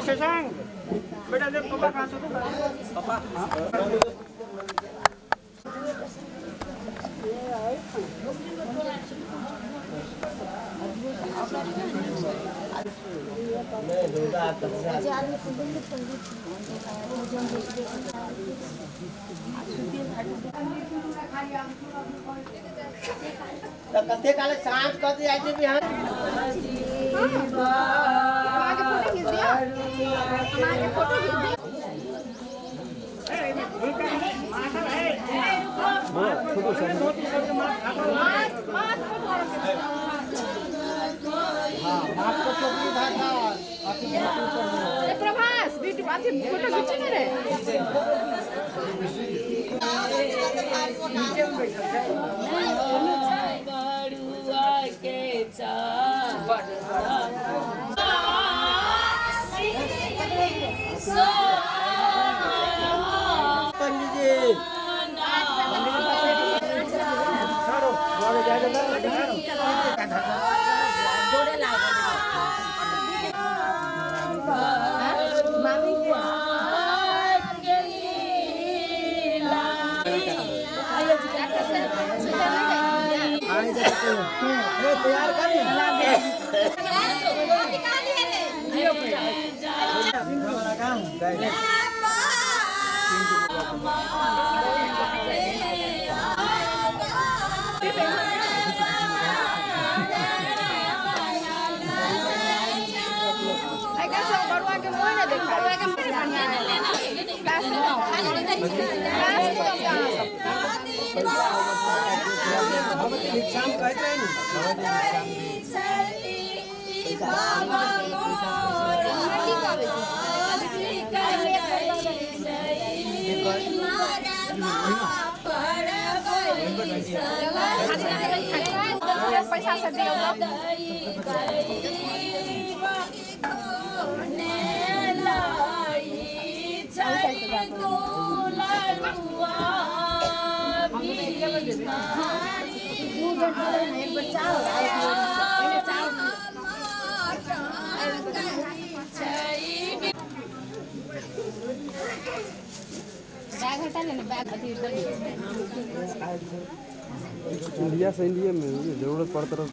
शशांक बेटा देख पापा कहाँ से पापा कते काले साँझ कते जाइ छै बिहान आगे फोटो खींच दिया आगे फोटो खींच दिया प्रभास फोटो खींचे ना रे तैयार कर पैसा से दियो बैग हटा लेना बैग अभी इंडिया से इंडिया में जरूरत पड़ता रहा।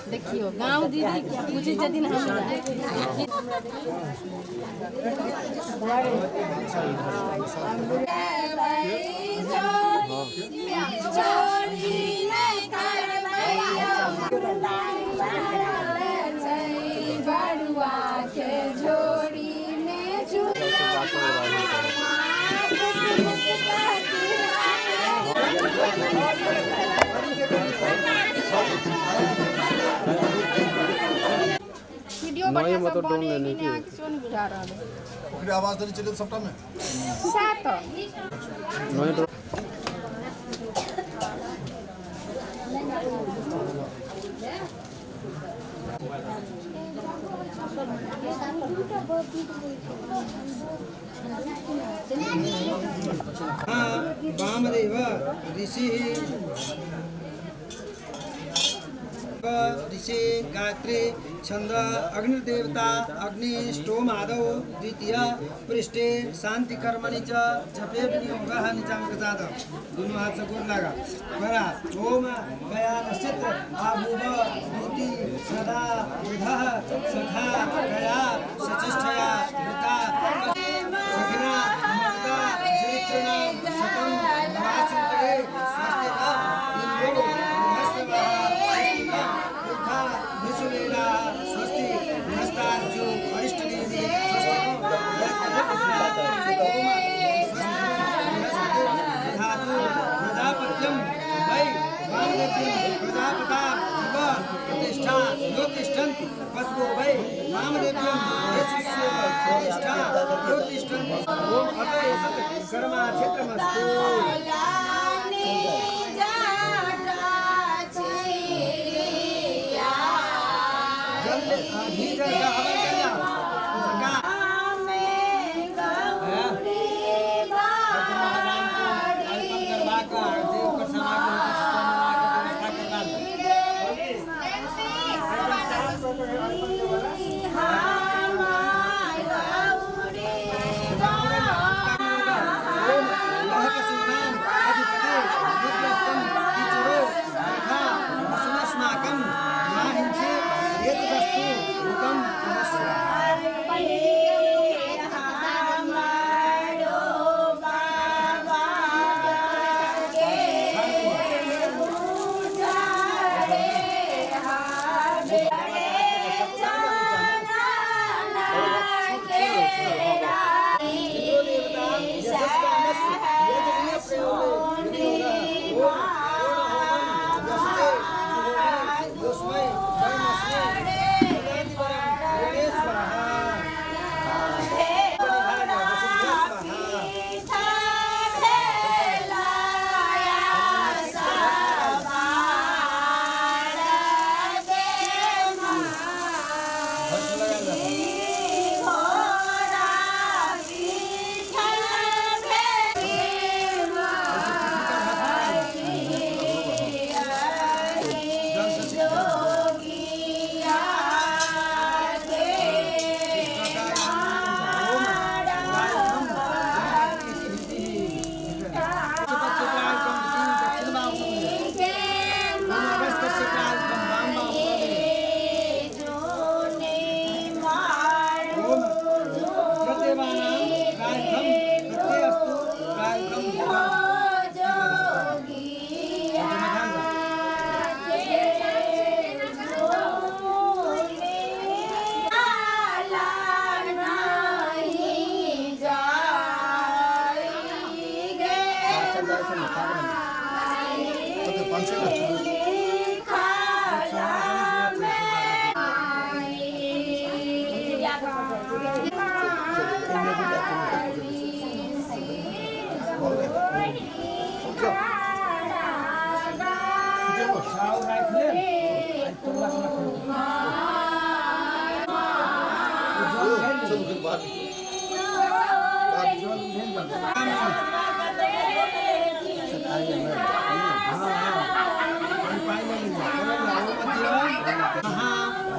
देखियो गांव दीदी पूछे जदिन हम वीडियो नहीं बढ़िया मतलब सब ड्रोन बने लेने कि की नहीं, क्यों नहीं बुझा रहा है। ओकरे आवाज देने चलिए सबटा में सात। वामदेव ऋषि ऋषि गायत्री छंद अग्निदेवता अग्नि स्तोमादौ द्वितीय पृष्ठे शांति कर्मणि च जपे विनियोगः निचामकजात दोनों हाथ से गोर लगा करा ओम गया नक्षत्र आभूव दूति सदा बुधः सखा गया सचेष्टया वृता सखिना मृता चरित्रणा शतं वासुदेव स्वस्तिका इंद्रो बृहस्पतिः स्वस्तिका बुधा विश्ववेदा स्वस्ति नस्तार्जु अरिष्टनेमि स्वस्ति बृहस्पति धातु प्रजापत्यं वै वामदेव्यं प्रजापता इव प्रतिष्ठा ज्योतिष्ठन्ति पशवो वै वामदेव्यं यशस्यो प्रतिष्ठा ज्योतिष्ठन्ति। ओम अत एतत् कर्माक्षेत्रमस्तु।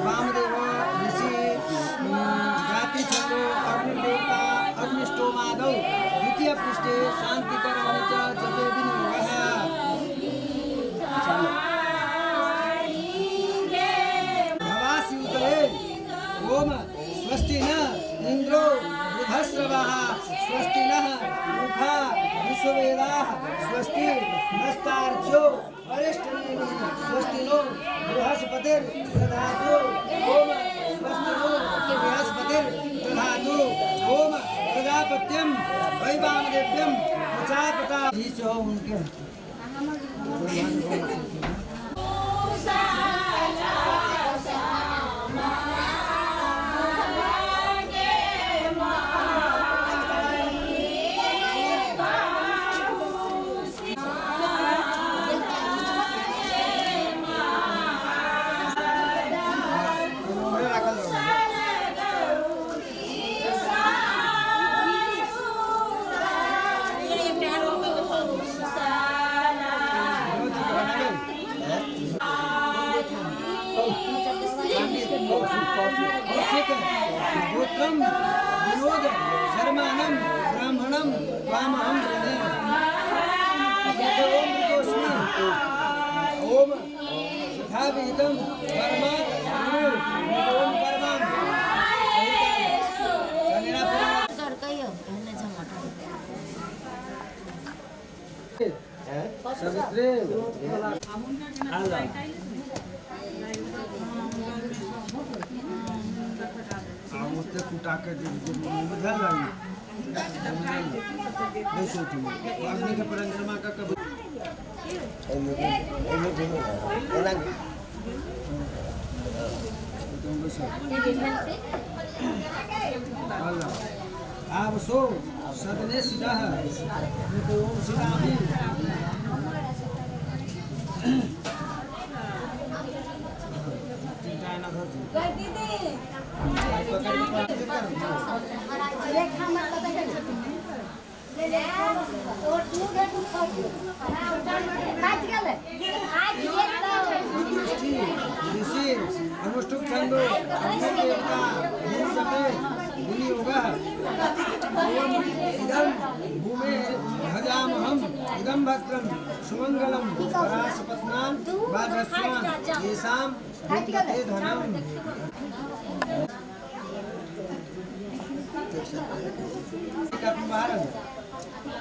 वामदेव ऋषि गायत्री छंदो अग्निदेवता अग्निष्टोमादौ द्वितीय पृष्ठे शांति कर्मणि च जपे विनियोगः। भवास्युतये ओम स्वस्ति न इंद्रो बृहस्रवः स्वस्ति नः मुखा विश्ववेदाः स्वस्ति नस्तार्क्ष्यो अरिष्टनेमिः स्वस्ति नो बृहस्पतिर्दधातु। ओम स्वस्ति नो बृहस्पतिर्दधातु। ओम प्रजापत्यं वै वामदेव्यं प्रजापता ईशो उनके एक गोत्रम विनोद शर्मानम ब्राह्मणम त्वामहं वृणे। ओम मृतोऽस्मि ओम सुखाविहितं कर्म ओम कर्मां। सवित्रे कुटा के अग्नि के परिक्रमा का कभी आप सो सदने सीधा है ओम सीधा अनुष्टुप छंदो इदं भूमे भजामहम् इदं भद्रं सुमंगलं परासपत्नां बाधस्वान् येषां विद्यते धनम्।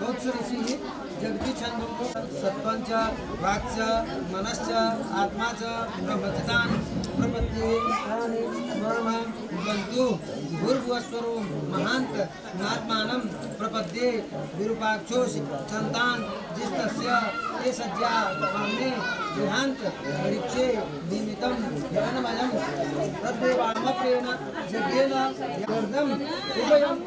ऋषि जगति छंदों को सत्वंच वाक्च मनश्च आत्मा च ब्रह्मचितान् प्रपद्ये स्मरणं बंधु भूर्भुवस्वरो महांत आत्मानं प्रपद्ये विरूपाक्षोषि सन्तान जिस्तस्य ते सज्जा मामने गृहांत परीक्षे निमित्तं ज्ञानमयं तद्देवामप्रेण यज्ञेन यज्ञम् उभयं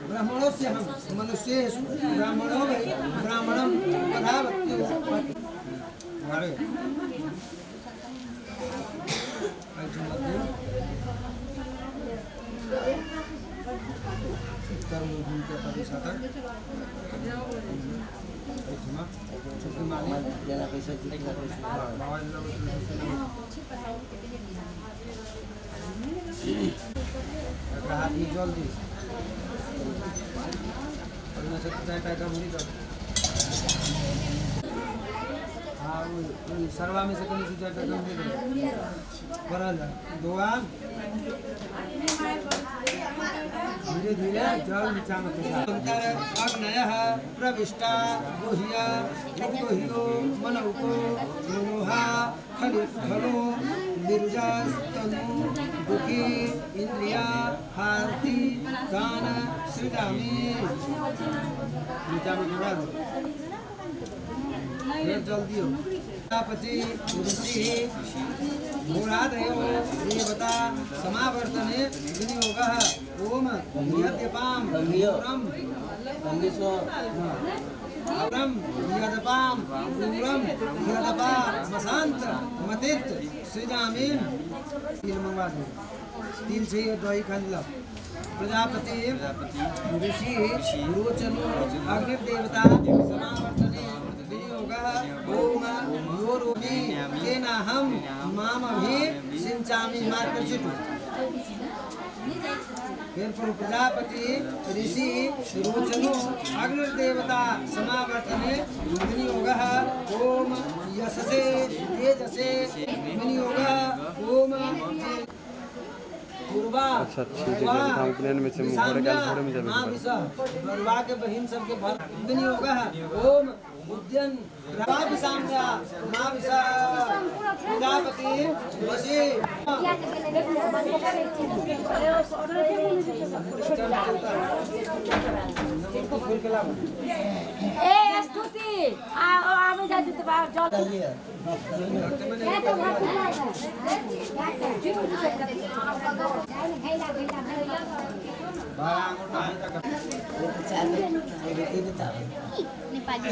ब्राह्मणोऽस्यहं मनुष्येषु ब्राह्मणो वै ब्राह्मणं पदावत्यो। जल्दी हाँ सरवा में से कहीं से पड़ल दुआ धीरे धीरे जल नीचा में अंतर अग्नयः प्रविष्टा गुह्य गुह्यो मनौको मनोहा खलु खलो निरुजस्तनु दुखी इंद्रिया हारती दान सृजामि। नीचा में गिरा दो फिर जल्दी हो। प्रजापति ऋषि मूढ़ादयो देवता समावर्तने विनियोगः ओम यद्यपाम पूरम यदपाम पूरम यदपा मशांत मतित सृजामि। तिल मंगवा दो, तिल चाहिए दही खा लो। प्रजापति ऋषि रोचनो अग्निदेवता समावर्तने विनियोगः ओम योरोमि तेनाहं मामभि सिंचामि मात्र छिटु। फिर प्रजापति ऋषि रोचनो अग्निदेवता समावर्तने विनियोगः ओम यशसे तेजसे विनियोगः ओम। अच्छा ठीक है, हम प्लेन में से घोड़े का घोड़े में जाबे बरुआ के बहिन सबके भर विनियोगः ओम उद्यन विषाम्या मा विषा। प्रजापति ऋषि ए स्तुति आ आवे जा जते बा जल ये तो भात नेपाली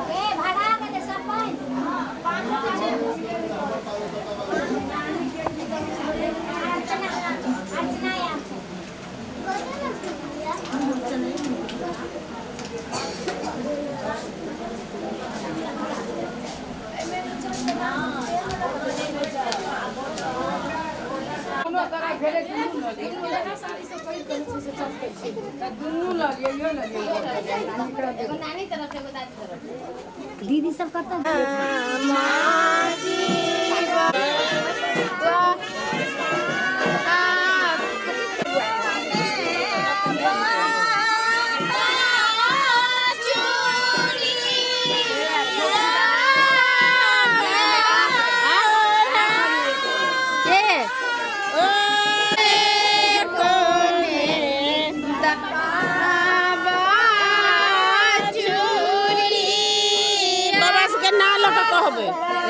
ए भाड़ा के सब पाइन अर्चना अर्चना। दीदी सब करता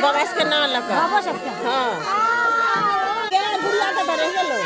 बाबा के ना लगा बाबा सबके हां के गुड़िया के धरे गेलो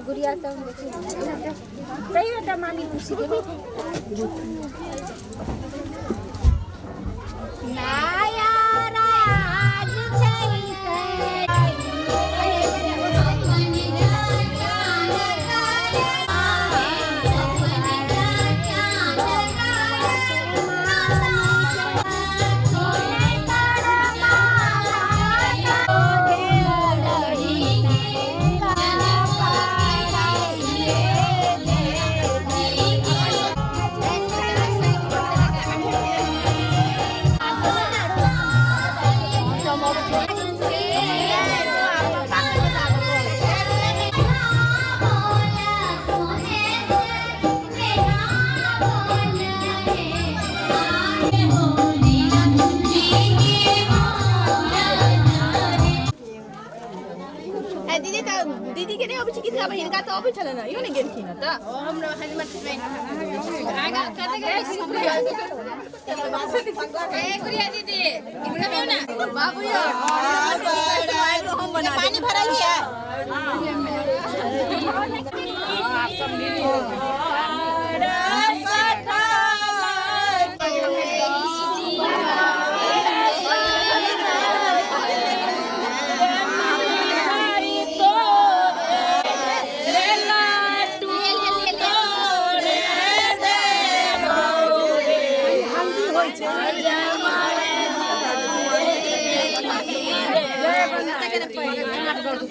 गुड़िया सब कहियो त मामी खुशी के नया राज छै। दीदी त दीदी के नहीं अबै छै गीत गाबै, हिनका त अबै छलै ने, इहो ने गेलखिन त हमरा आगा कते के ए गुड़िया दीदी इधर ना बाबू यो हम बना पानी भरल है।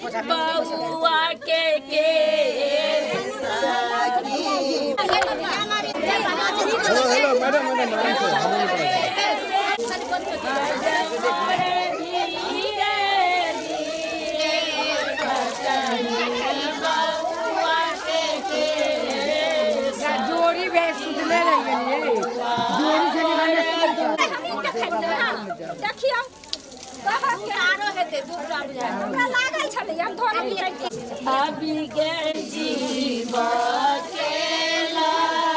बउआ के हेलो हेलो मैडम मैडम आराम से। जोड़ी भी सुतले रह गेलिए, जोड़ी से निकाले। देखियौ हमरा लागल छलै, हम थोड़े अभी के जीव के लगन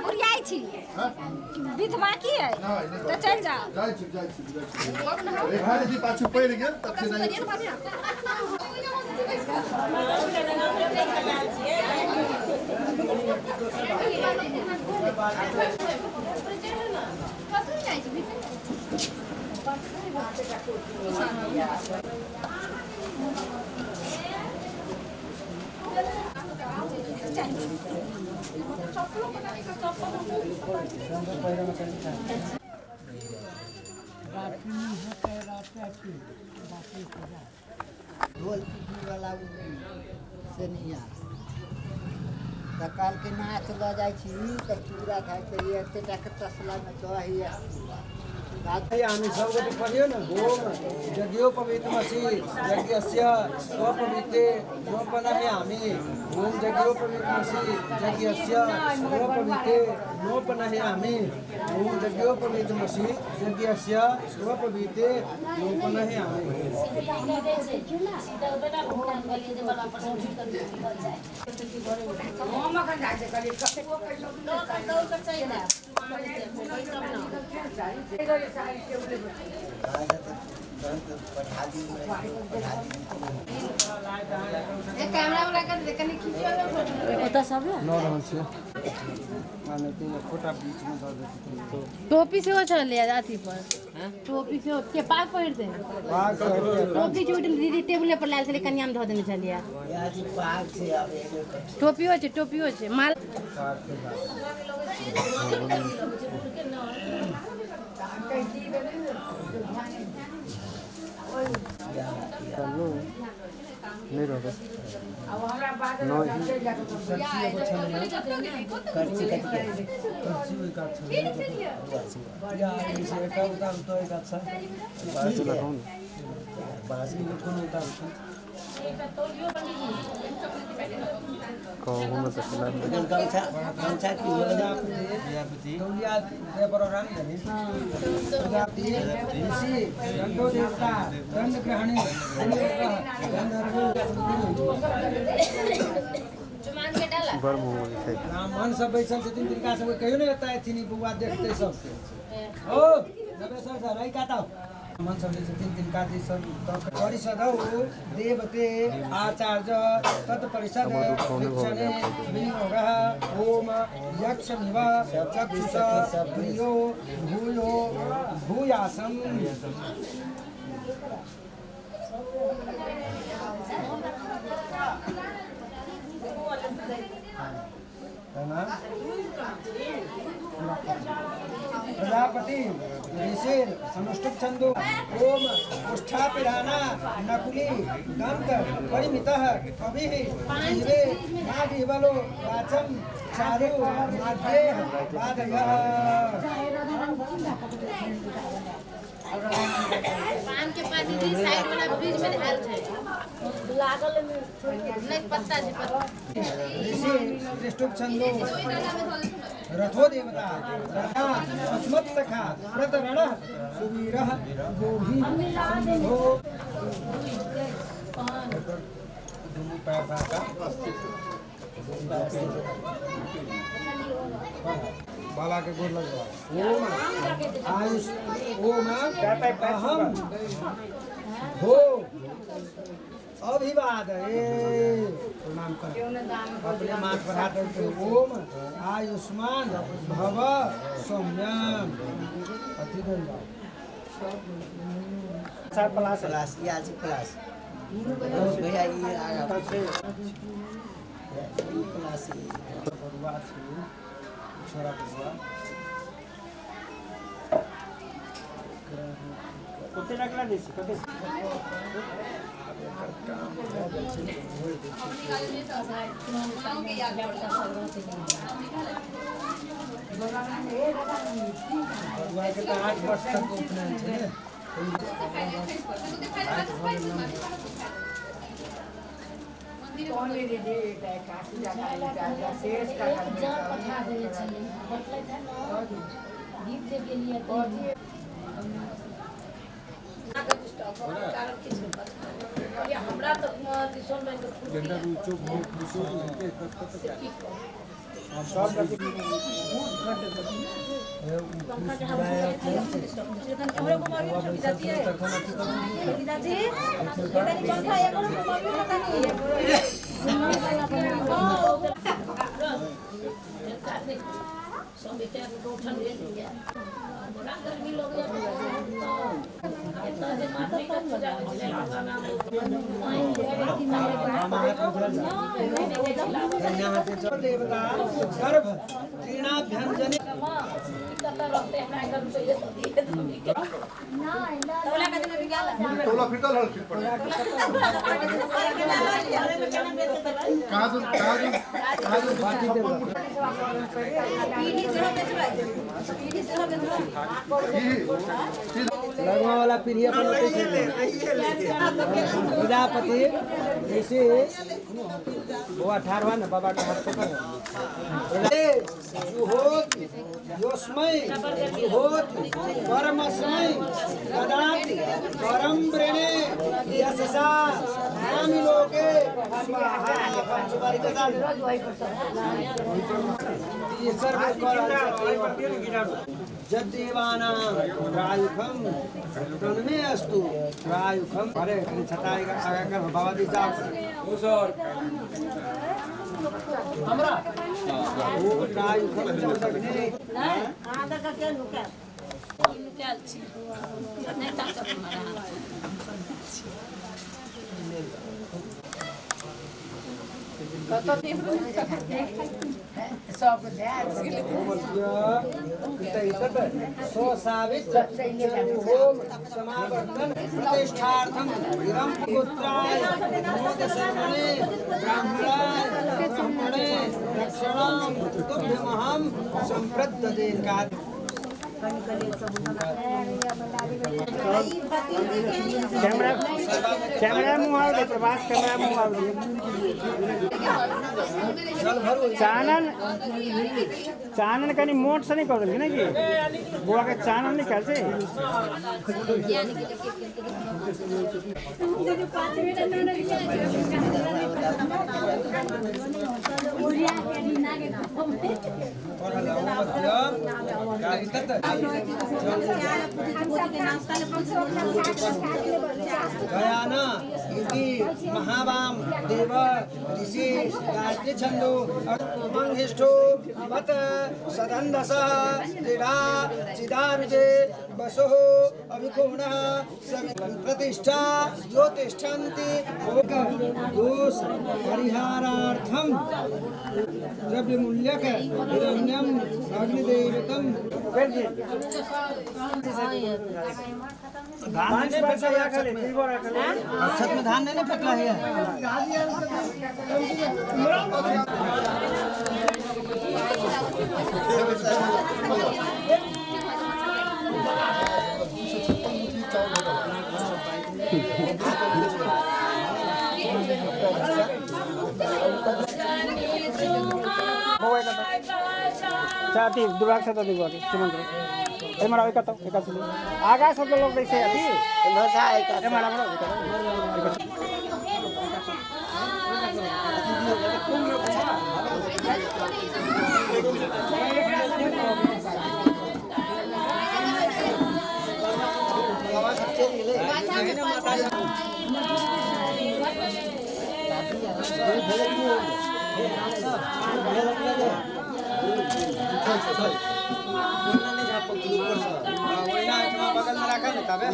घुरियाइ छी विध बाकी है तो चल जाओ। जाइ छी जाइ छी जाइ छी। रेखा यदि पाछू पड़ि गेल तब से नहि। ढोल पीटी वाला से नहीं आ तऽ कहलकै नाच लऽ जाइ छी तऽ चूड़ा खाइ छै, एते टाके तसलामे दही आ चूड़ा। हामी सब गोटे पढ़ियो न। ओम यज्ञोपवीतमसि यज्ञस्य स्वपवीते नोपनह्यामि। ओम यज्ञोपवीतमसि यज्ञस्य स्वपवीते नोपनह्यामि। ओम यज्ञोपवीतमसि यज्ञस्य स्वपवीते नोपनह्यामि। कैमरा वाला कर कनी खींचियो ना फोटो। ओतऽ सब न रहल छै माने कि एकोटा बीच में दऽ देतै तो। टोपी सेहो छलै अथी पर, टोपी सेहो के पाग पहिर दे। टोपी चोट दीदी टेबुले पर लायल छलै, कनिया में धऽ देने छलियै। टोपियो छै, टोपियो छै माल। नहीं रहबै करची करची ओहि कात छलै या से एकटा उतार तो एक अच्छा बाँस लगाउ ने। बाँस के कोनो उतार छै कहू ने तऽ गमछा गमछा की तौलिया दे प्रोग्राम धनी प्रजापति ऋषि दंडो देवता दंड ग्रहणी बड़ मोमो छै। ब्राह्मण सब बैसल छथिन तिनका सबके कहियो ने एतऽ एथिन ई बौआ देखतै सबके। ओ नवेश्वर सर रहि काटाउ। ब्राह्मण सब जे छथिन तिनका जे सब परिषदौ देवते आचार्य तत्परिषद शिक्षणे विनियोगः ओम यक्षमिव चक्षुष प्रियो भूयो भूयासम्। प्रजापति ऋषिर अनुष्टुप छंदो ओम पुष्ठापिराना नकुली गंत परिमितः कविः जीवे नागिबलो वाचम चारु माध्येह बाधयः। पान के पात दीदी साइड वाला फ्रिज में धायल छै लागल नहीं पत्ता छै पत्ता। ऋषि त्रिष्टुप छंदो रथो देवता रथा अस्मत् सखा प्रतरणः सुवीरः गोभी संभो। दुनू पैर भागा। बाबा के गोर लगवा। ओम आयुष ओम अहम हो अभिवाद ए प्रणाम कर अपने माथ पर हाथ रख के ओम आयुष्मान भव सौम्यम अति धन्यवाद। चार प्लास प्लास या प्लास भैया ये आगा प्लास बरुआ छी छोरा बरुआ कते टाका दै छी कते काम भऽ गेल छै भोर दै छी। बरुआ के तऽ 8 वर्ष तक उपनयन छै ने। देवता गर्भ तीर्णाभ्यंजने तोला फिटल हल फिर पड़े काजू काजू काजू बाटी देव लगवा वाला पीढ़ी अपन होते छै। प्रजापति ऋषि वो 18वां ना बाबा के हाथ पकड़ जुहोत योस्मै जुहोत परमस्मै ददाति परम वृणे यशसा नामि लोके स्वाहा। पंचबारी कथा तीसर बेर कर जदेवानां रायुखम तन्मे अस्तु रायुखम। अरे कनी छता आगा कर बाबा जी जाओ हमरा ओ रायुखम चौदगने नहीं आधा का के लुका लुकाल छी नहीं ताकत मारा सब ध्यान समावर्तन प्रतिष्ठार्थम इदं पुत्राय मोदशर्मणे ब्राह्मणाय ब्राह्मणे रक्षणां तुभ्यमहं सम्प्रददे। कैमरा कैमरा मुँह आउ दे प्रभास कैमरा मुँह आउ दे। चानन चानन कनी मोट से नहीं कर देलखिन ने कि बुआ के चानन निकाल छै। गयाना इति महावाम देव ऋषि गायत्री छंदो मंगिष्ठो मत सदंधस क्रीडा चिदारुजे वसो अभिकोणः प्रतिष्ठा ज्योतिष्ठन्ति दोष परिहारार्थम द्रव्यमूल्यक हिरण्यम अग्निदेवतम। धान नहीं फेंकला है छत में, धान नहीं फेंकला है। चाहती दुर्भाग्य से तो दुर्भाग्य सुमन एमरा एक तो एक आगा सब लोग जैसे अभी एमरा एमरा बगल में रखा ना तबे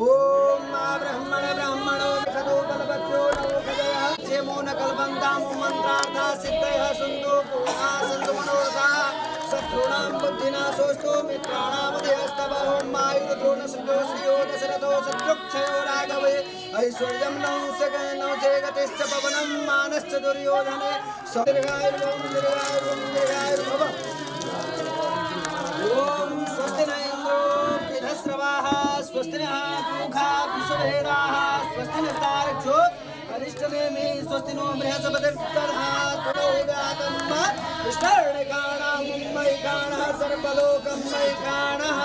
ओम ब्राह्मण ब्राह्मणो खदो बलवत्यो नमो खदयः क्षेमो न कल्पन्तामो मन्त्रार्था सिद्धयः सन्तु पूर्णा सन्तु मनोरथाः शत्रूणां बुद्धिनाशोऽस्तु मित्राणामुदयस्तव ॐ आयुर्द्रोणसृजो श्रियो दशरथो शत्रुक्षयो राघवे ऐश्वर्यं नौ गतिश्च पवनं मानश्च दुर्योधने दीर्घायुर्भव दीर्घायुर्भव दीर्घायुर्भव। ॐ स्वस्ति न इन्द्रो वृद्धश्रवाः स्वस्ति नः पूषा विश्ववेदाः स्वस्ति नस्तार्क्ष्यो अरिष्टनेमिः स्वस्ति नो बृहस्पतिर्दधातु विष्णुर्णिकाणां सर्वलोकं मयिकाणः।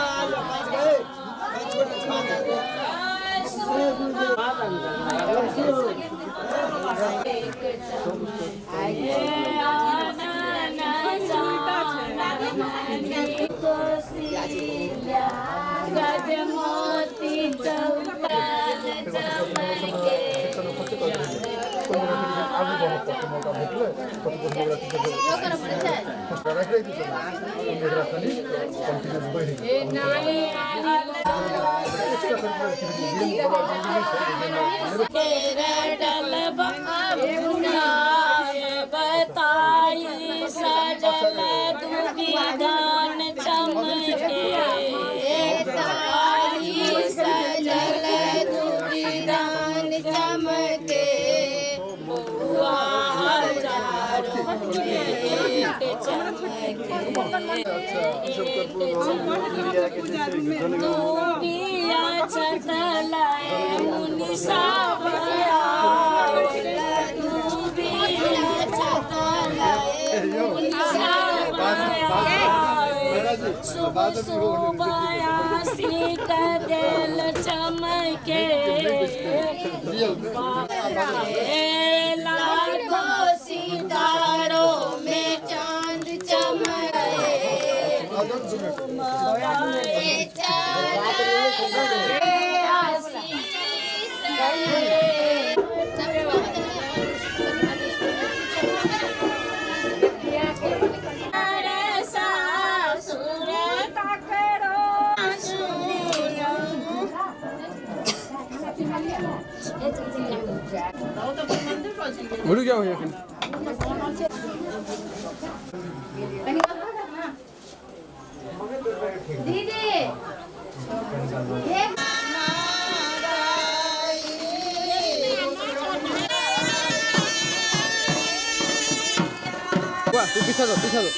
चमके लाखों सितारों में चांद चमके भूल गया हो दीदी। वाह तू पीछा दो पीछा दो।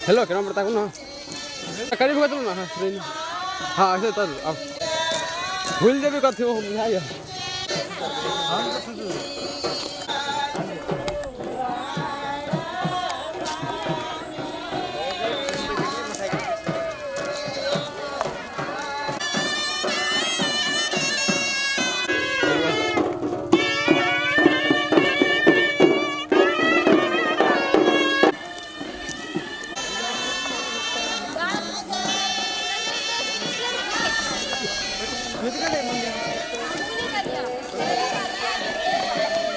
हेलो केना पड़ता ना करीब हो ना। हाँ हाँ ऐसे तर अब भूल जेबी कथी हो बुझाइए। Thank you.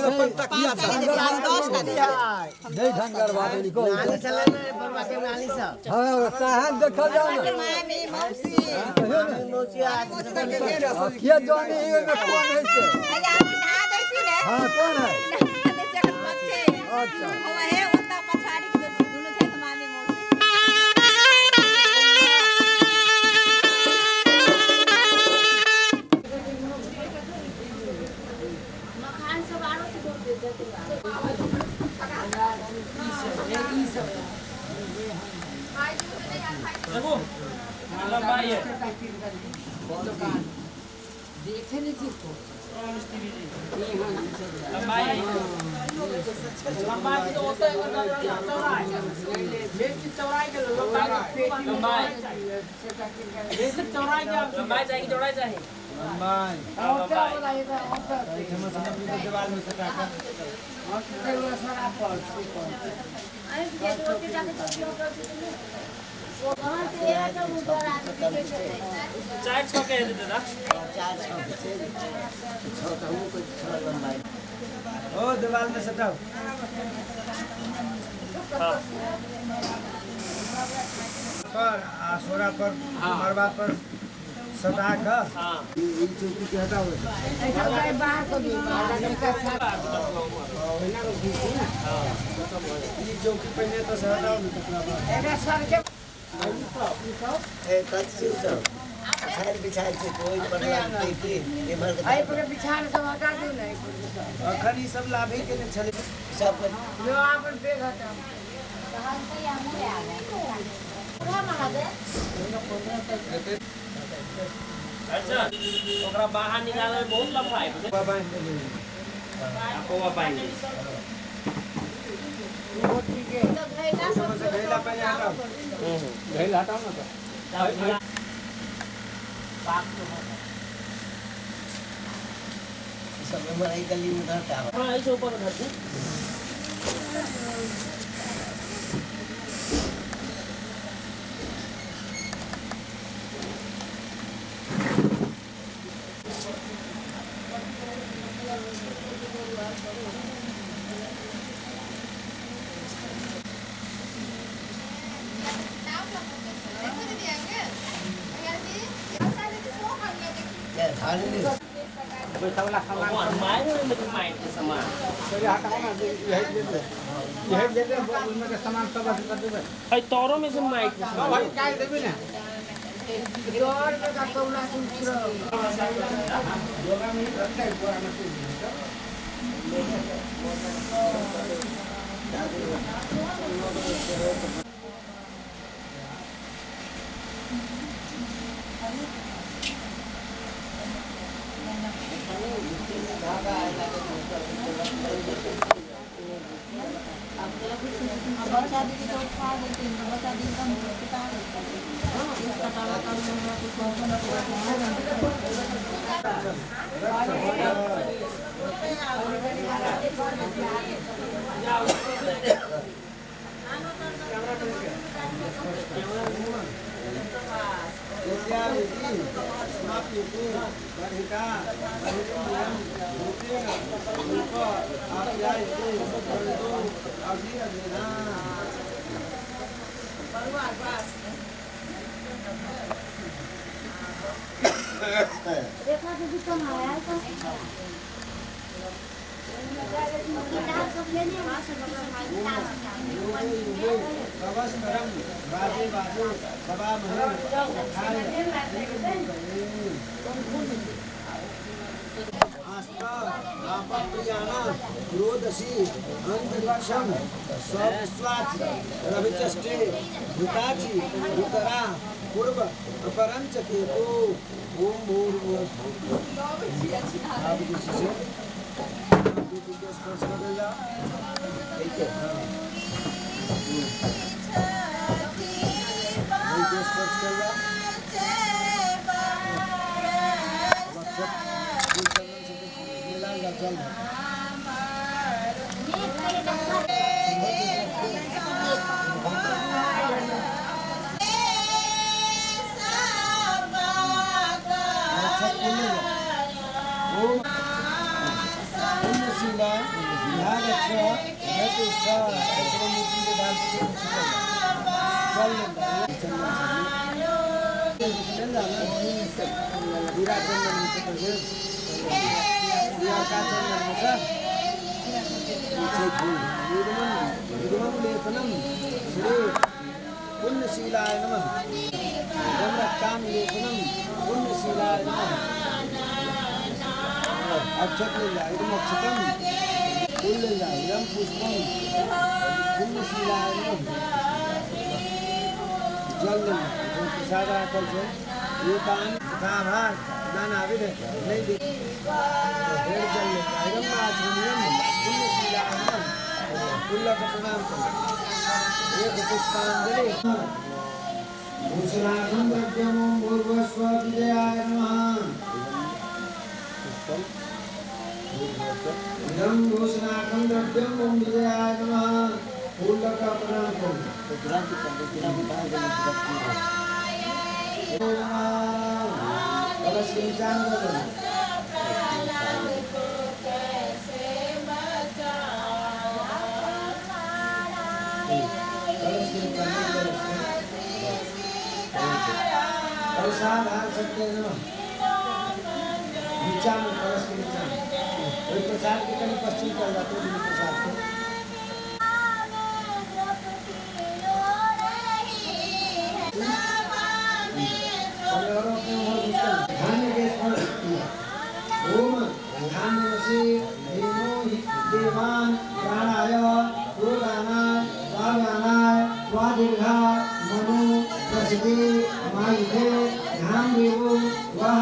तकिया 10 टा दे नहीं ढंगर बात को नानी चले ना बरवा के नानी सब। हां साहब देखल जाओ ना मामी मौसी मौसी आज किया जाने ये में कौन है से आया नहा दै छी ने। हां कौन है नहा दै छी अखन बच्चे। अच्छा हम हे ओता पछाड़ी के दुनु छै त मामी मौसी। देखे नहीं थी को लंबाई तो होता है चौड़ाई चौड़ाई के लंबाई चौड़ाई के लंबाई चाहिए चौड़ाई चाहिए लंबाई दीवार में सटा कर चार छः के दादा 4 6 6 तो हमको कोई 6 लंबाई ओ दीवार में सटाओ। पर आसोरा पर मरवा पर सटा कर ई चौकी के हटाओ बाहर को भी ई चौकी पहले तो से हटाओ ना तकरा बाद एकरा सर के ए कच्ची सब बिछाइल बिछाइल छै कोई पर लगतै की एमहर एहि पर बिछाल सब हटा दियौ ने। अखन ई सब लाभे के ने छलै सब जो अपन बेग हटाओ अच्छा ओकरा बाहर निकाले में बहुत लफड़ा है बाबा पौवा पाएंगे घैला पहले हटाओ घैला हटाओ ना तो सब एमहर एहि गली में धरता हां ऐसे ऊपर धर दे। सामान सब कर देबै अई तोरो में से माइक भाई काय देबै ना डर में का कौला सुन बोरा में रखता है बोरा में बच्चा दीदी तो उठा देते हैं बच्चा दीदी कम पिता देते हैं इसका टाला काम में कुछ देखा दीदी कम आया तो अंतरिक्षम सविश्वाच रविचष्टे घृताची घृतरा पूर्व अपरंच केतु ओम भूर्भुवः आप जैसे स्पर्श कर जाओ ठीक है स्पर्श कर जाओ चल पुण्यशीलाय नमः। लेपनम पुण्यशीलाय नमः। अक्षत ले जा, इदम अक्षतम फूल ले जा, इदम पुष्पम पुण्यशीलाय नमः। जल ले जा, प्रसाद राखल छै ये दान तथा भार नानाविध नहीं दे ढेर जल ले जा, इदम आचमनीयम पुण्यशीलाय नमः। फूल का प्रणाम करो। एक पुष्पांजलि भूषणार्थं द्रव्यं ओम भूर्भुवः विजयाय नमः। इदं भूषणार्थं द्रव्यं ओम विजयाय नमः। फूल का प्रणाम करो। कलश के नीचा में रखो। प्रसाद हार सकते हैं ना नीचा में, कलश के नीचा में वही प्रसाद के कहीं पश्चिम कर जाते हैं प्रसाद को। धान्य के ओम धान्यमसि धीमो हि देवान प्राणाय प्रोदानाय पाव्यानाय स्वादीर्घाय मनो प्रसिद्धि मायुधे धाम देवो वह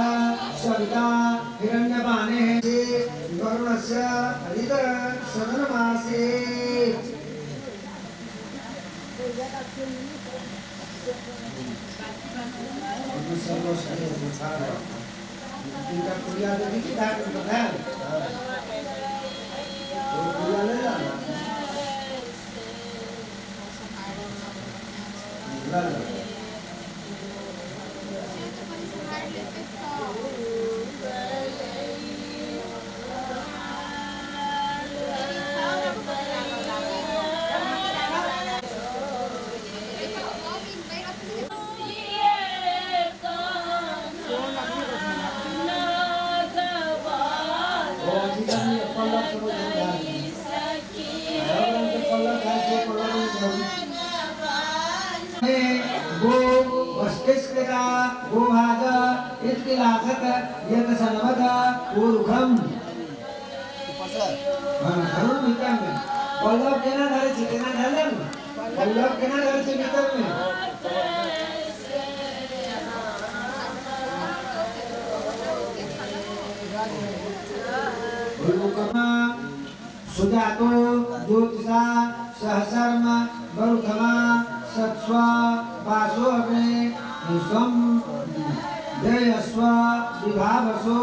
सविता हिरण्यपाने वरुणस्य हरितर सदनमासे। पल्लव केना धरे छै, केना धरले ने पल्लव केना धरे छै भीतर में। सुजातो ज्योतिषा सहसर्म बरुथमा सत्स्व वासो अग्ने स्वं जयस्व विभावसो।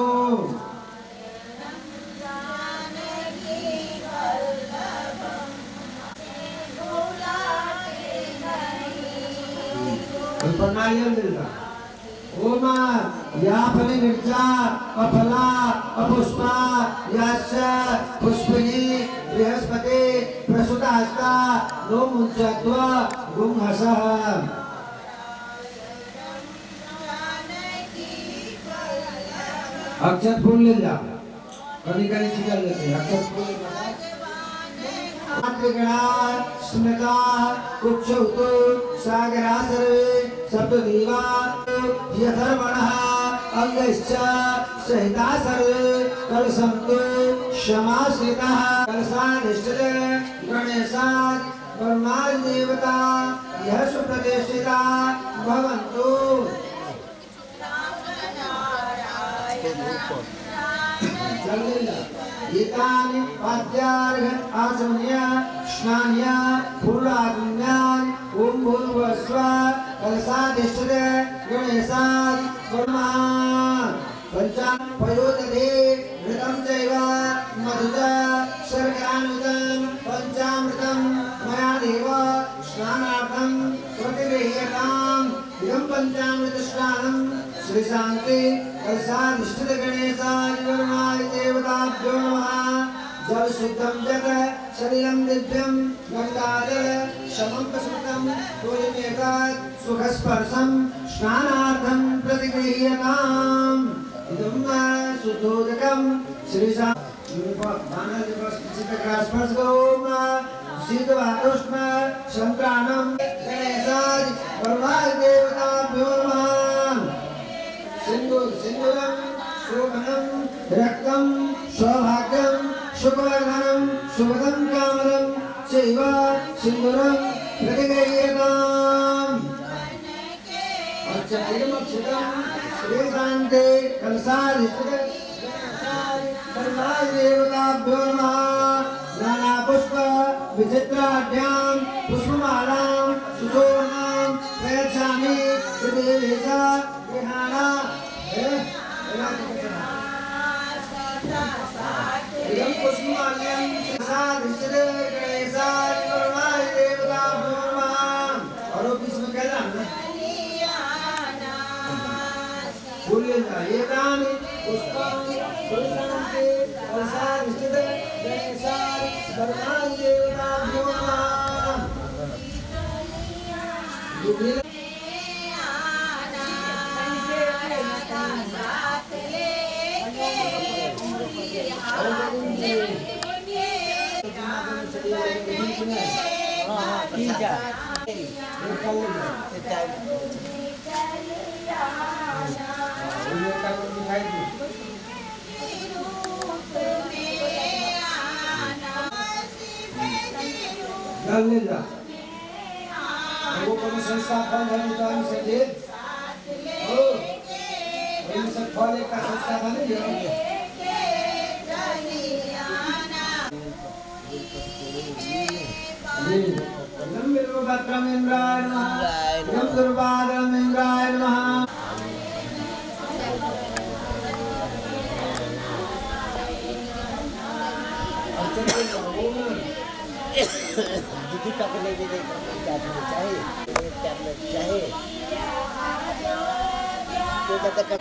नारियल मिलता ओम या फली मिर्चा अफला अपुष्पा याश्च पुष्पिणी बृहस्पति प्रसुतास्ता नो मुञ्चत्व गुंहसः। अक्षत फूल ले जा, कभी कभी छिटल लेते हैं अक्षत फूल। मातृगणा स्मृता कुक्षौतु सागरा सर्वे सप्तदेवा यथर्वणः अंगश्च सहिता सर्वे कलसन्तु क्षमाश्रितः। कलशाधिष्ठित गणेशात् वरुणादि देवता यः सुप्रतिष्ठिता भवन्तु। एतानि पाद्यार्घ आचमनीय स्नानीय पूर्णाग्न्यानि ओम भूर्भुवः स्वः कलशाधिष्ठित गणेशादि वरुणः पंचापयोदधे घृतं चैव मधु च शर्करान्वितं पञ्चामृतं मया देव स्नानार्थं प्रतिगृह्यताम्। इदं पञ्चामृतस्नानं श्री शान्ति कलशाधिष्ठित गणेशादि वरुणादि देवताभ्यो नमः। जल शुद्धं जत शरीरं दिव्यं गंगाजल शमं प्रसुतं तोयमेतत् सुखस्पर्शं स्नानार्थं प्रतिगृह्यताम्। इदं शुद्धोदकं श्रीशा शीतवातुष्ण संक्राणं गणेशादि वरुणादिदेवताभ्यो नमः। सिन्दूरं शोभनं रक्तं सौभाग्यं शुभवर्धनं शुभदं कामदं चैव सिन्दूरं प्रतिगृह्यताम्। अर्चनमक्षितं श्रीशान्ते कलशाधिष्ठित देवताभ्यो नमः। नानापुष्प विचित्राढ्यां पुष्पमालां सुशोभनां प्रयच्छामि। देवेश गृहाणा इदं पुष्पमाल्यं श्रीशाधिष्ठित गणेशादि वरुणादिदेवताभ्यो नमः। और बीच में क्या जाना एतानि पुष्पाणि सुशान्ते कलशाधिष्ठित गणेशादि वरुणादिदेवताभ्यो नमः। वो कोनो संस्कार फल है तो हम से दे ओ ओइ सब फल एक का संस्कार है ने। इदं बिल्वपत्रम् इन्द्राय नमः। इदं दुर्वादम् इन्द्राय नमः। दीदी का नहीं दे दे चाहिए टैबलेट चाहिए तो दादा का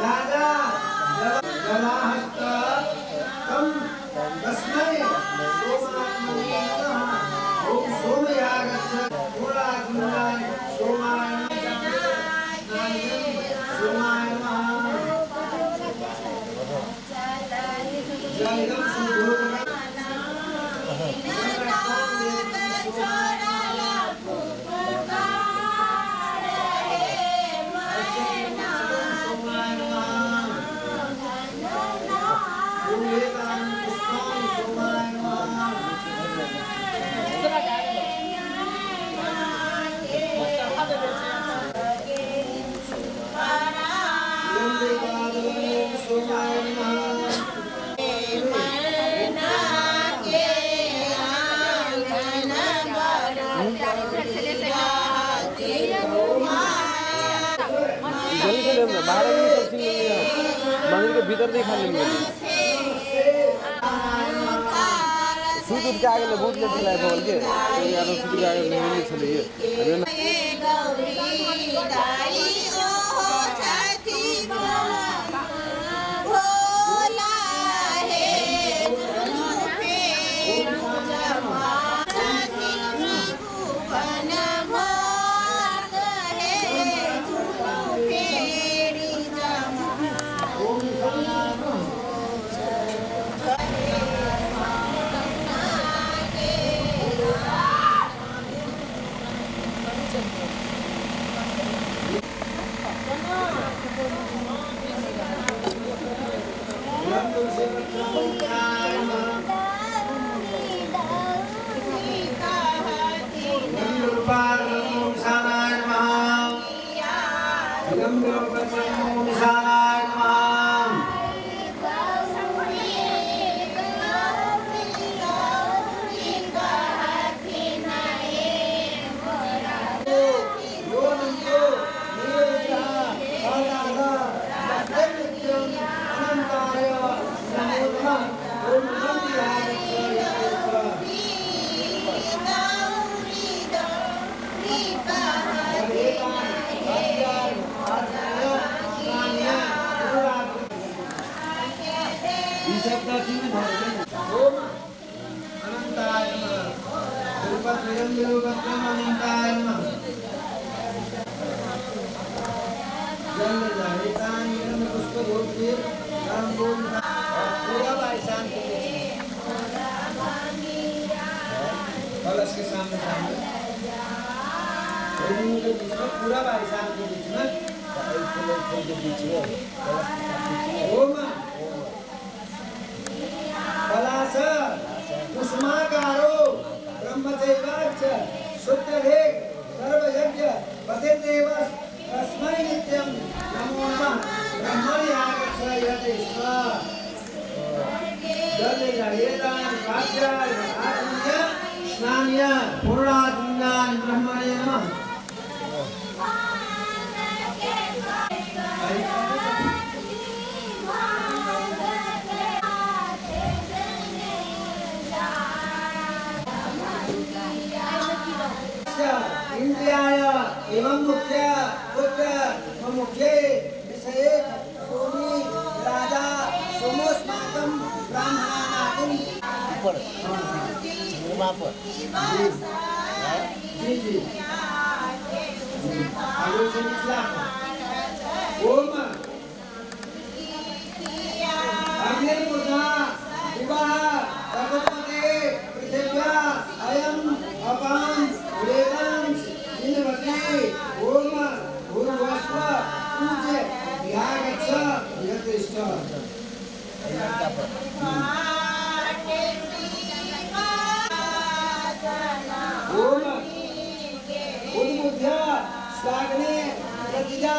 राजा बाहर सब चीज मंदिर के भीतर नहीं खाली सूत उठ के आगे बहुत लेट छलै भगवान के यार सूत के आगे नहीं छलै कलश के सामने सामने के बीच में पूरा बारिशान के बीच में ओम पलाश कुसुमाकारो ब्रह्मचैवाक्ष शुद्धरेक सर्वयज्ञ पतिर्देव तस्मै नित्यं नमो नमः ब्रह्मणि आगच्छ यतेश्व स्नान्य पूर्णात्मनानि ब्रह्मणे नमः। इंद्रियाय एवं मुख्य पुत्र मुख्ये विषये सोमी राजा सोमोस्माकं ब्राह्मणानां ऊपर चंद्रमा पर जी जी आगे से निचला ओम अग्निर्मूर्धा विवाह भगवते पृथिव्या अयम अपां वेदांश जिनवती ओम भूर्भुवस्व पूज्य ध्यागच्छ यतिष्ठ ओम उद्बुद्ध्य स्वाग्ने प्रतिजा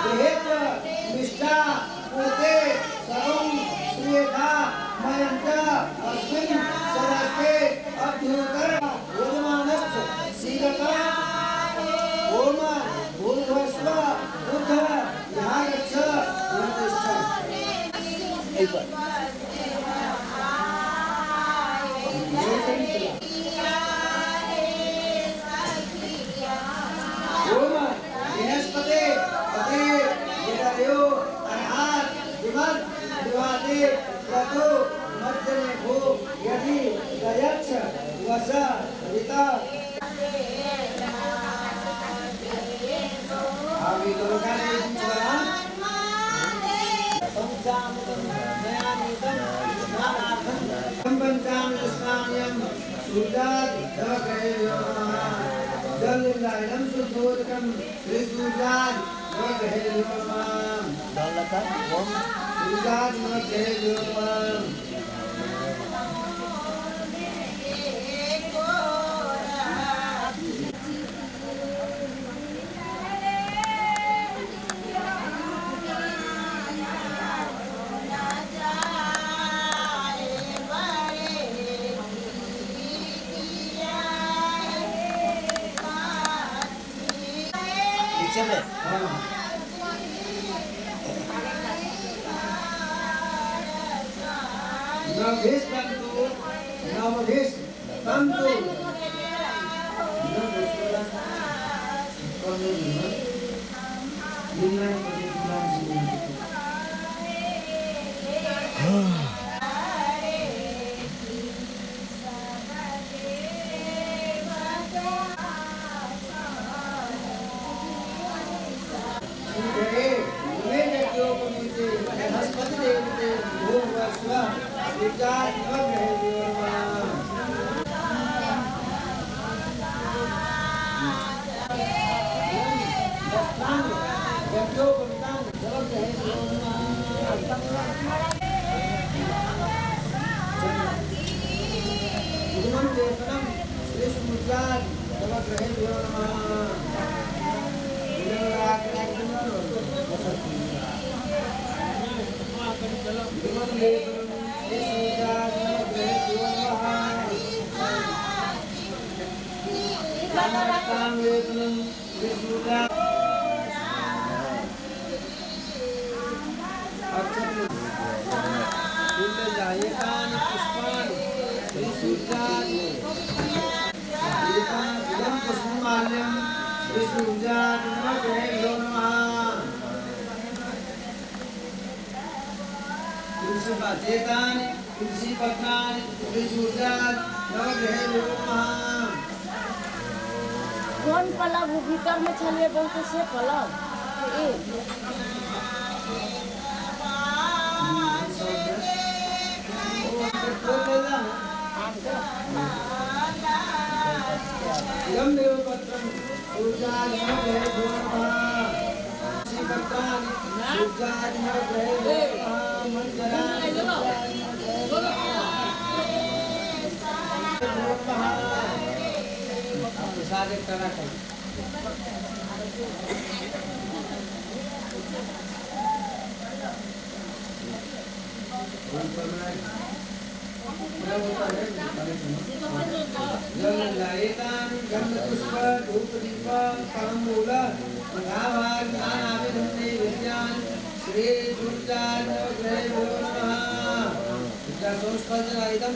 गृहेत निष्ठा पूर्ते सर्वं श्रूयता मयं च अस्मिन् सदास्ते अभ्युतर यजमानश्च सीदता ओम भूर्भुवस्व बुद्ध ध्यागच्छ यतिष्ठ। ओम बृहस्पति पते विदयो अर्थात विमद विवादे क्रतु मध्यमे भो यदि दयच्छ वस ऋता। आगे दोनों का बीच वाला नवग्रहेभ्यो नमः। जलनिर्दायनं शुद्धोदकं श्री सूर्यादि नवग्रहेभ्यो नमः। सूर्यादि नवग्रहेभ्यो नमः। कोन पलव भीतर में छलिए बहुते से पलव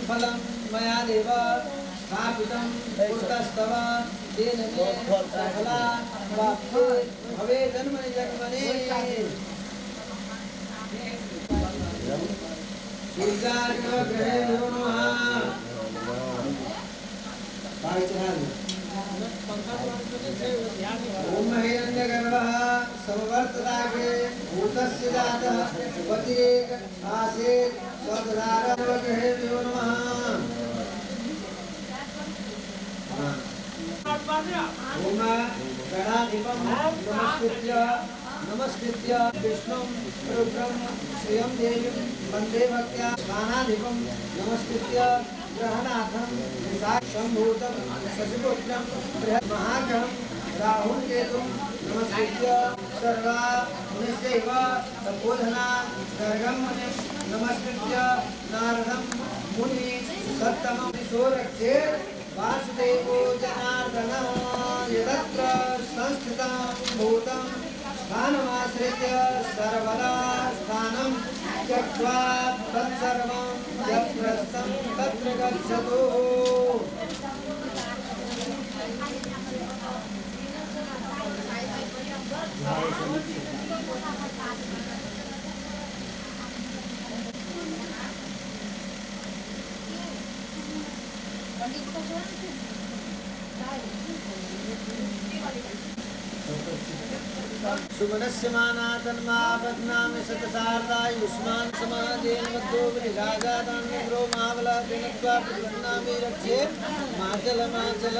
फलं मया देव स्थापितं पुरतस्तव तेन मे सफला प्राप्ते भवे जन्मनि जन्मनि। सूर्याग्रहे नमः। ओम हिरण्यगर्भः समवर्तदाग्रे भूतस्य जातः पतिरेक आसीत् स्वदधारग्रहेभ्यो नमः। ओम गणाधिपं नमस्कृत्य नमस्कृत्य विष्णुं रुद्रं श्रियं देवीं वन्दे भक्त्या स्थानाधिपं नमस्कृत्य ग्रहणाथं शम्भूतं शशिपुत्रं महाग्रहं राहुकेतुं नमस्कृत्य सर्वा मुनिश्चैव तपोधना गर्गं मुनिं नमस्कृत्य नारदं मुनि सत्तमं सोरक्षेत् वासुदेवो जनार्दनः। यदत्र संस्थितं भूतं स्थानमाश्रित्य सर्वदा स्थानं त्यक्त्वा तत्सर्वं यत्प्रस्थं तत्र गच्छतु। सुमनस्यमानातन्मापद्नामि शतशारदायुष्मान् समाजेन मद्दोबलिराजादान्यग्रो महाबलादिनत्वा प्रसन्नामि रक्षे माचल माचल।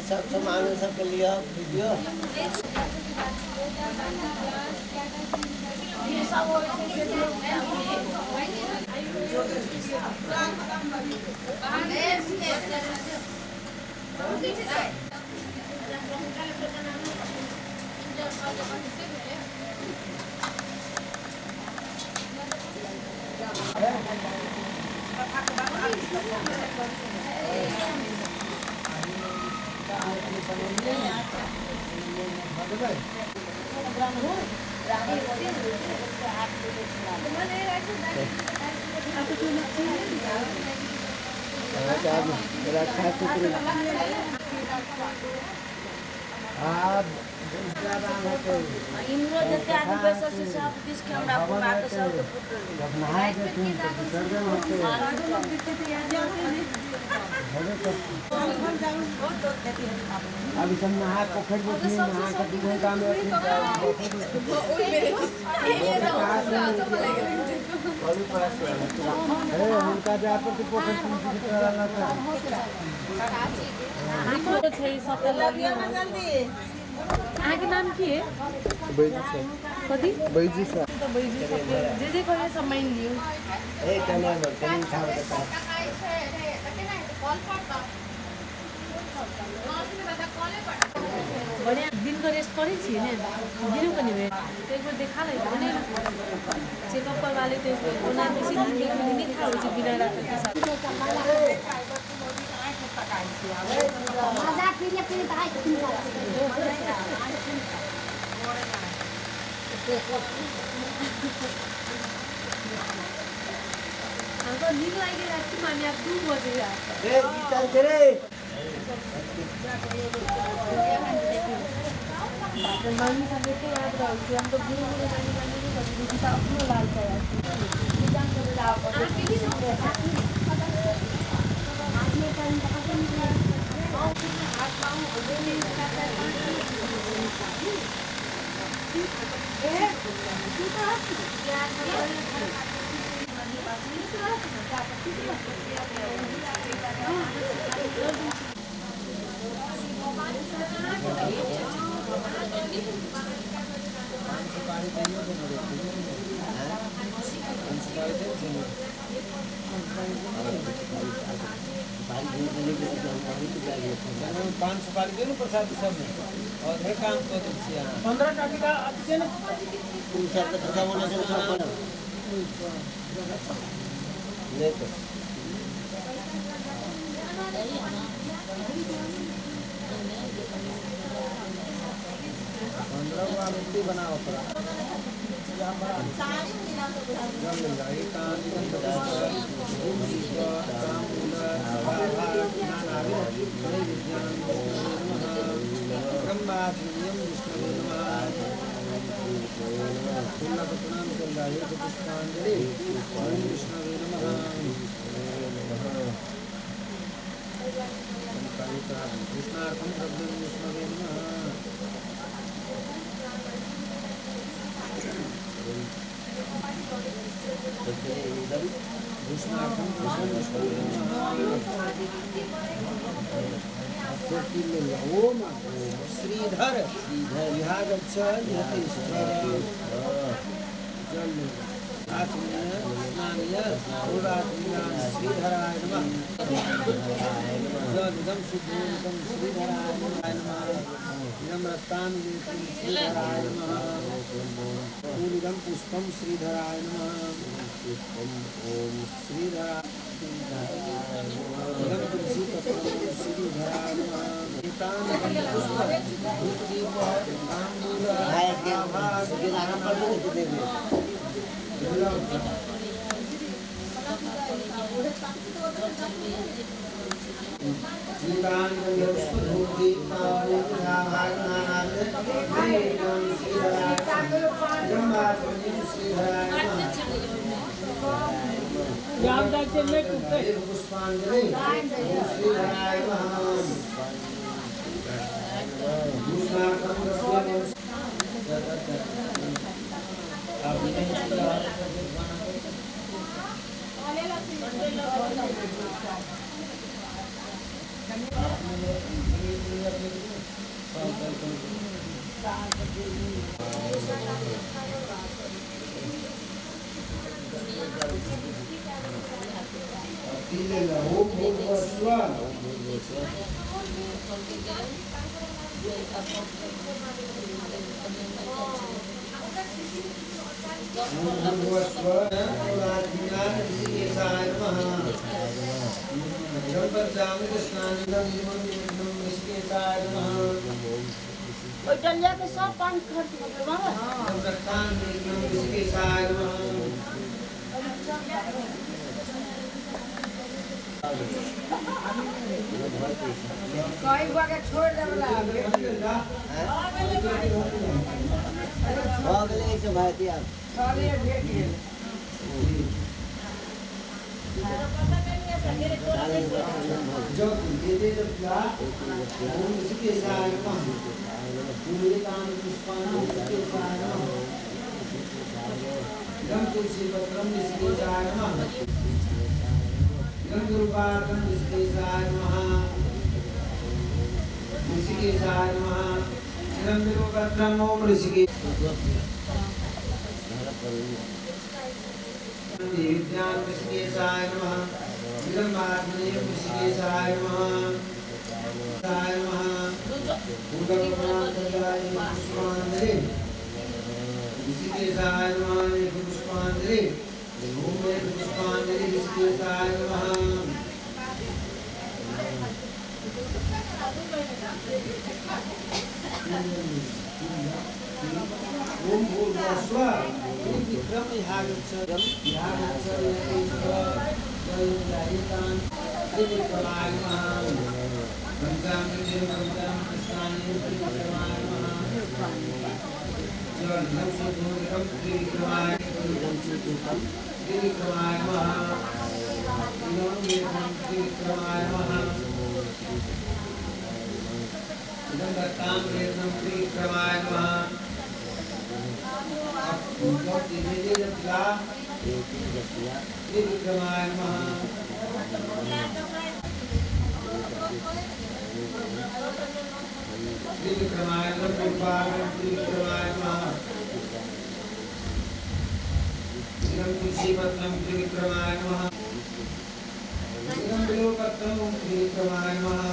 सब सामान सब के लिया वीडियो अभी सब नहा पोखर में नहा के 2 घंटा में उनका जाकर के पोखर अहाँके नाम की है? बैजू सर। कथी? बैजू सर। बैजू सर जे जे कहिए सब मानि लियौ। ए कने कनी खाब त बढ़िया दिन को रेस्ट करै छियै ने, दिनों कनि बेर तऽ एक बेर देखा लै ने, चेकअप करवा लेते एक बेर। ओना बेसी दिन के नहि थाहा होइ छै बिना डॉक्टर के साथ। हमको नींद लागि गेल राति में, आब 2 बजे रे गीता रे। मम्मी सब एते याद रहल छै, हम तऽ भूल गेलियै नानी नानी नहि बजबै गीता अपनो लाल चाय। पान सुपारी दे प्रसाद सब में और हे काम कर दै छियै 15 टाका का अति ने नहीं तो 15 गो आरती बनाओ पड़ा श्रीधर श्रीधर। श्रीधराय नमः। जलदं शुद्धोदकं श्रीधराय नमः। इदं रक्तानुलेपं श्रीधराय नमः। फूलिदं पुष्पं श्रीधराय नमः। पुष्पं ॐ श्रीधराय। इदं तुलसीपत्रं श्रीधराय नमः। एतानि पुष्पं धूपदीपः ताम्बूलः डलिया के सब पान खर्च हो गए बाबा। कई बार छोड़ देवला हो गेलै एक भाई दिया सारे भेट गेल। जो दे जब ओम ऋषिकेशाय नमः। पूरितानि पुष्पाणि ऋषिकेशाय नमः। इदं तुलसीपत्रं ऋषिकेशाय नमः। इदं दुर्वाकं ऋषिकेशाय नमः। ऋषिकेशाय नमः। इदं बिल्वपत्रं ओम ऋषिकेश विद्यां ऋषिकेशाय नमः। इदं आत्मनेव ऋषिकेशाय नमः। नमः। पुष्पांजलि ऋषिकेशाय नमः। पुष्पांजलि ओम पुष्पांजलि ऋषिकेशाय नमः। ओम भूर्भुवः त्रिविक्रम ह्यागच्छ ह्यागच्छ त्रिविक्रमाय नमः। त्रिविक्रमाय नमः। त्रिविक्रमाय त्रिविक्रमाय नमः। त्रिविक्रमाय नमः। इदं दत्तां त्रिविक्रमाय नमः। त्रिविक्रमाय नमः। त्रिविक्रमाय त्रिविक्रमाय नमः। इदं तुलसीपत्रं त्रिविक्रमाय नमः। इदं बिल्वपत्रं त्रिविक्रमाय नमः।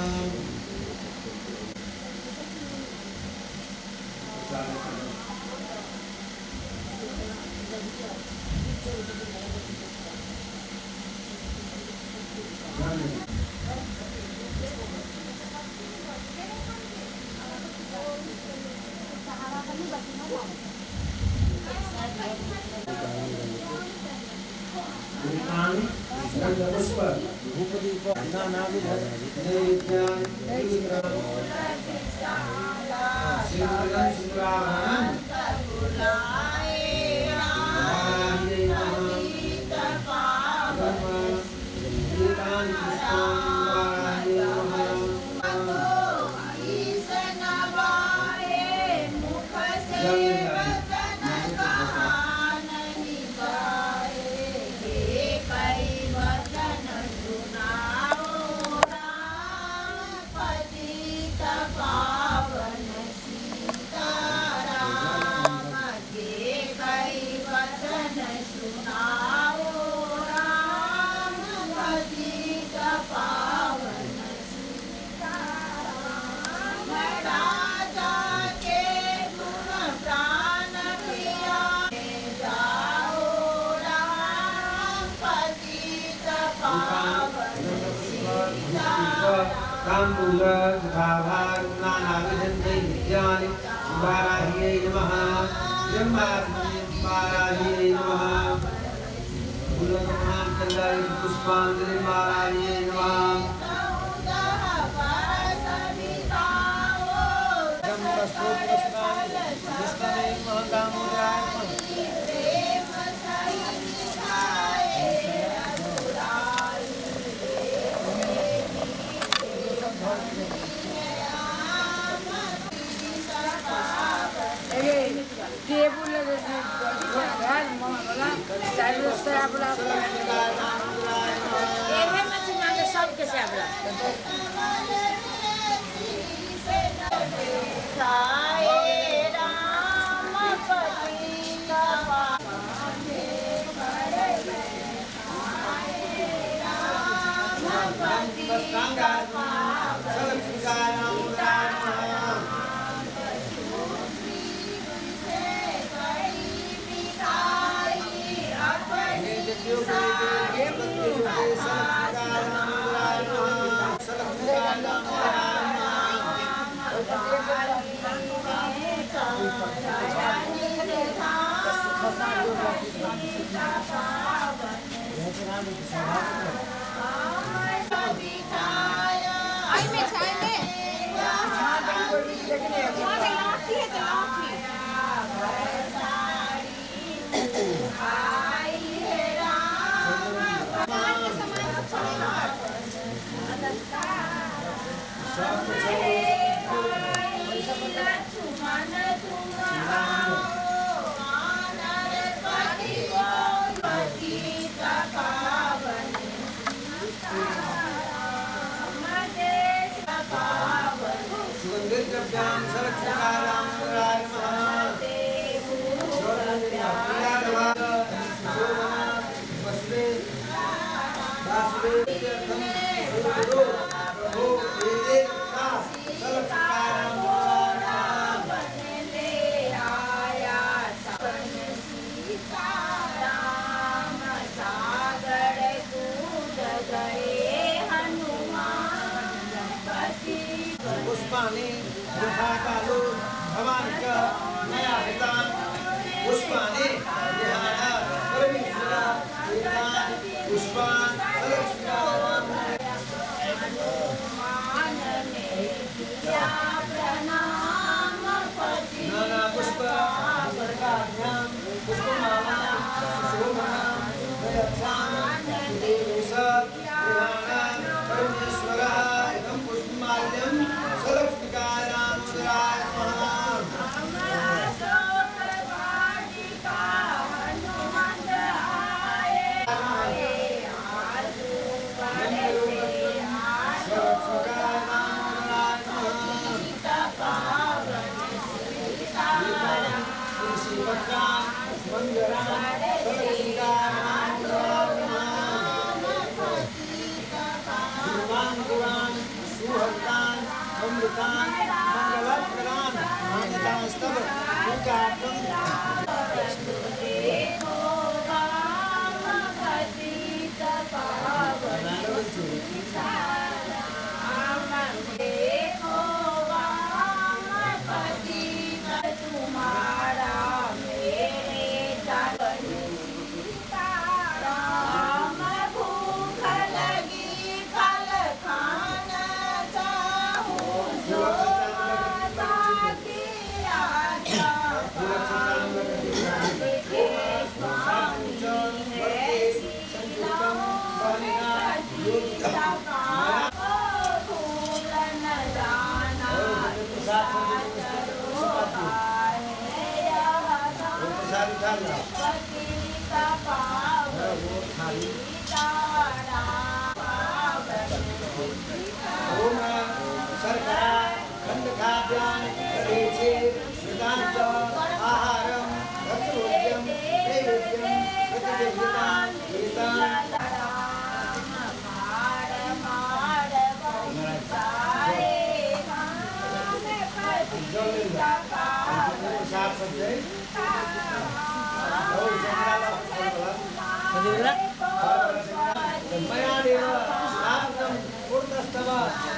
ताम्बूल नानाविधं नैवेद्यानि वाराह्यै नमः। वाराह्यै नमः। पुष्पांजलि वाराह्यै नमः। सबके स्याबला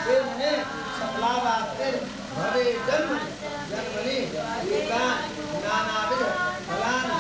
तेने सफलावाप्तिर भवे जन्म जन्मनि एतान् नानाविध फलान्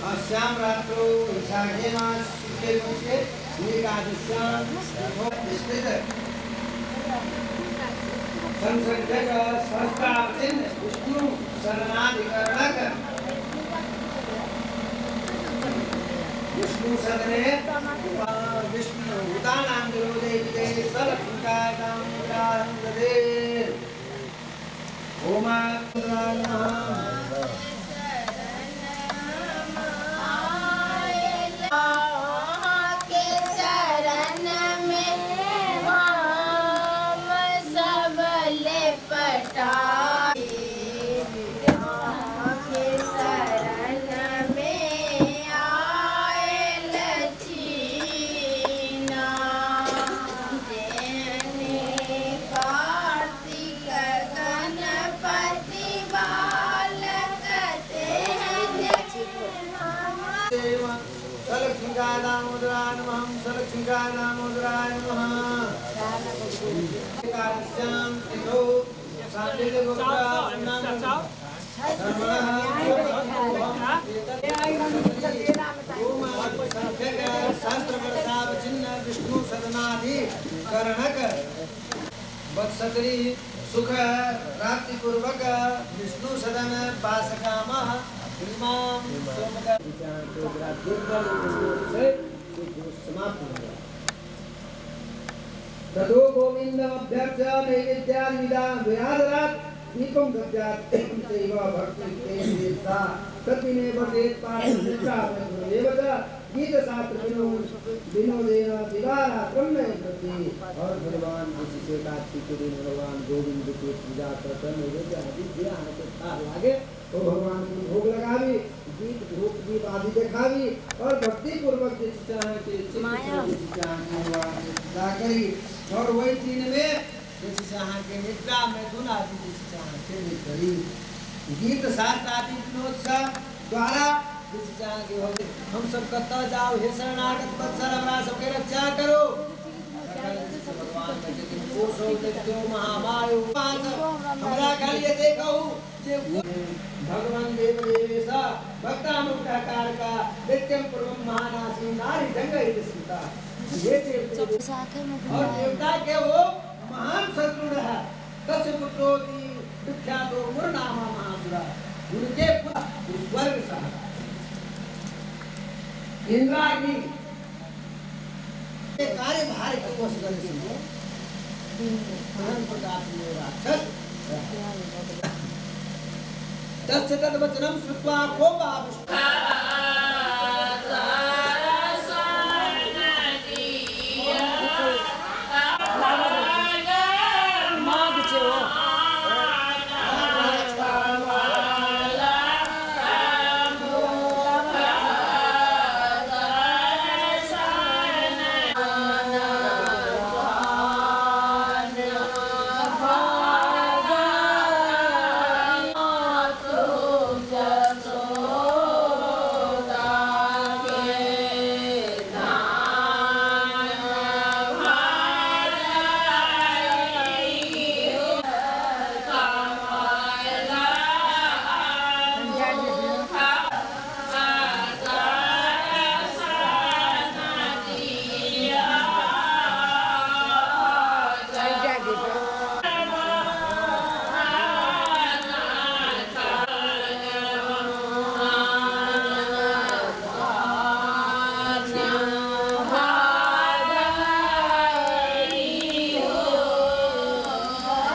अस्याम रात्रो विशाखे मास शुक्ले पक्षे एकादश्याम स्थित संसर्ग सहस्राब्दिन विष्णु शरणाधिकरणक विष्णु सदने विष्णु भूतानां विरोधे विजये सलक्ष्मीकाय दामोदरां ददे ओम नमः। विष्णु सदनाधि करणक वत्सतरी सुख प्राप्ति पूर्वक विष्णु सदन वासकामः समाप्त हो गया। ततो गोविंदमभ्यर्च्य नैवेद्यादिविधान दीपं दद्यात् चैव भक्तिर्तेन तद्दिने पठेत् पाठमेव च गीतशास्त्र विनोदेन दिवारात्रं नयति। और भगवान जिस एकादशी के दिन भगवान गोविंद के पूजा कर नैवेद्य आदि जे अहाँके थाह लागे तो भगवान के भोग लगावी, गीत धूप दीप आदि देखावी और भक्ति पूर्वक जे अहाँके भगवान के पूजा करी। और वही दिन में जे अहाँके निद्रा मैथुन आदि जे अहाँके करी गीत शास्त्र आदि विनोद सब द्वारा हम सब कतऽ जाओ हे शरणागत वत्सल हमरा सबके रक्षा करो। भगवान हमरा खाली एते कहू जे भगवान देव देवेश भक्तानुग्रहकारका नित्यं पूर्वं महानासी नारी जंगैत स्मृता। ये और देवता के वो महान शत्रु रहा तस्य पुत्रोति विख्यातो मुरनामा महासुरा उनके पुत्र स्वर्ग सह इंद्राग्नि कार्य भार के कोष करे प्रताप राक्षस तस्य तद्वचनं श्रुत्वा कोपाविष्टः।